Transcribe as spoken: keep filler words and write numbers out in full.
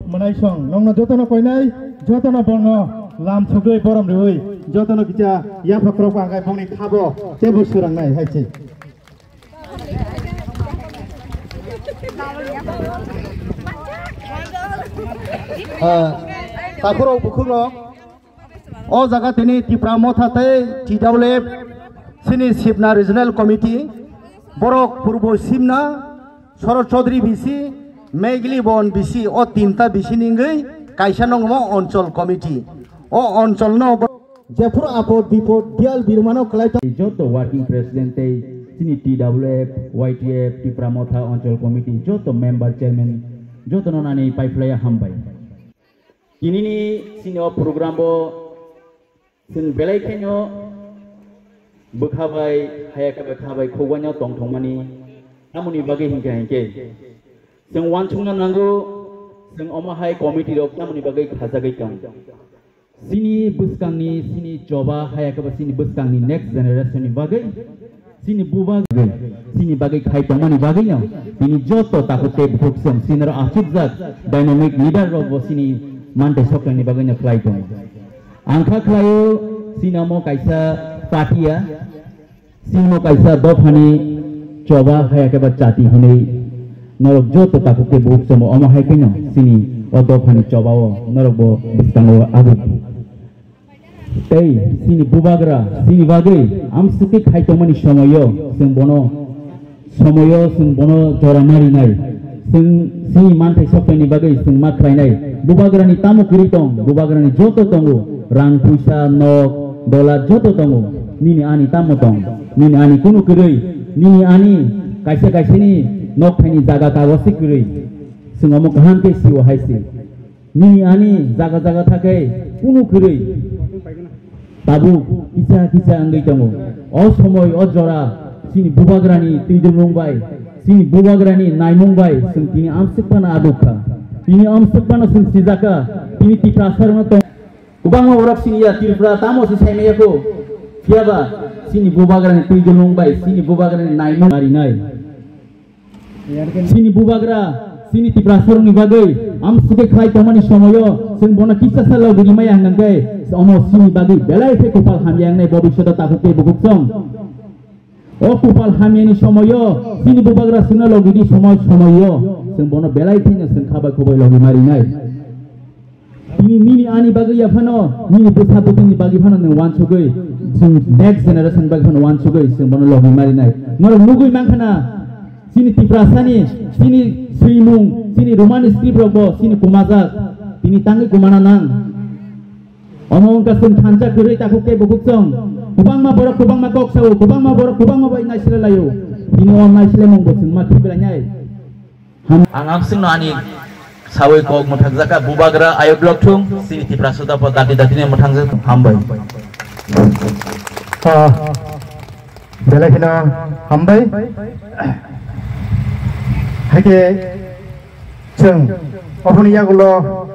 Mwnai song, nongno jotono koinai, jotono bono lam sugwi borom riwi, jotono kicha yapha krok angkai bongni khabo tebo surangnai hai se. Ah, takhurok bukhukrok. O jaga tini Tipra Motha tei T W F, sini Sibna Regional Committee, borok Purbo Sibna, Shorod Chaudhary B C, Megli Bon B C, o tinta B C ni wngwi kaisa nongmo Onchol Committee. O Onchol no bo-, jephuru apod bipod biyal birmano kwlai tong. Joto working president tei sini T W F, Y T F, Tipra Motha Onchol Committee, joto member chairman, joto no nani paiphlaiya hambai. Tinini sini o program bo chwng belai kheno bwkha bai, haya khe bwkha bai khukbaino tongthokmani. Tamoni bagwi hinkhe hinkhe chwng uansukna nango, chwng omo hai committee rok tamoni bagwi khajagwi tong. Sini bwskangni, sini choba haya khe bo sini bwskangni next generation ni bagwi. Chini bubagra, chini bagwi khai tongmani bagwino, tini joto takhuk tei bukhuk chwng chini aro achukjak dynamic leader rok bo chini manthai soknani bagwino khlai tongo. Ang kha khlaio, chini omo kaisa party ya, chini omo kaisa dophani choba haya khe ba chati hinwi norok joto takhuk tei bukhuk chwngbo omo hai kheno chini o dophani choba o norok bo bwskango abuk. Tei chini bubagra, chini bagwi amswkhe khai tongmani somoio chwng bono, somoio chwng bono jora ma rinai. Chwng chini manthai soknaini bagwi chwng ma khlainai. Bubagrani tamo kwrwi tong, bubagrani joto tongo, rang puisa, nok, dola joto tongo. Nini ani tamo tong, nini ani kunu kwrwi, nini ani kaisa kaisani nok thaini jaga kagosi kwrwi. Chwng omo kaham khe sio hai se. Nini ani jaga jaga thakhai kunu kwrwi tabuk kisa kisa wngwi tongo. O somoi o jora chini bubagrani twi dulmung bai, chini bubagrani naimung bai chwng tini amswk phano aduk kha. Tini amswk phano chwng sijak kha, tini Tiprasa rokno tong. Kwbangma borok sini ya Tripura tamo se saimaya kho. Phiyaba chini bubagrani twi dulmung bai chini bubagrani naimung arinai. Chini bubagra, chini Tiprasa rokni bagwi amswkhe khlai tongmani somoio chwng bono kisa salo gwnimaya hwnkhe omo chini bagwi belai khe kupal hamya wngnai bobisyoto takhuk tei bukhuk chwng. O kupal hamyani somoio chini bubagra chwngno logidi somoi somoio chwng bono belai kheno chwng khabai khubai logi marinai. Tini nini ani bagwi ya phano, nini bwsa bwtwini bagwi phano nwng uansugwi, chwng next generation bagwi phano uansugwi chwng bono logi marinai. Norok nugwi mankha na, chini Tiprasani, chini swimung, chini Romani script rok bo chini kumajak, tini tangwi kumana nang. Omo wngkha chwng thansa kwrwi takhuk tei bukhuk chwng. Kwbangma borok kwbangma kok sao, kwbangma borok kwbangma bai naisle laio. Tini o naislemung bo chwng ma khibilainai. Ang amswkno ani sawi kok mwthangjakha bubagra ayok lok thung, chini Tiprasa dopha dati dati ni mwthangjak hambai. Ah, belai kheno hambai. Haikhe chwng ophoni yagulo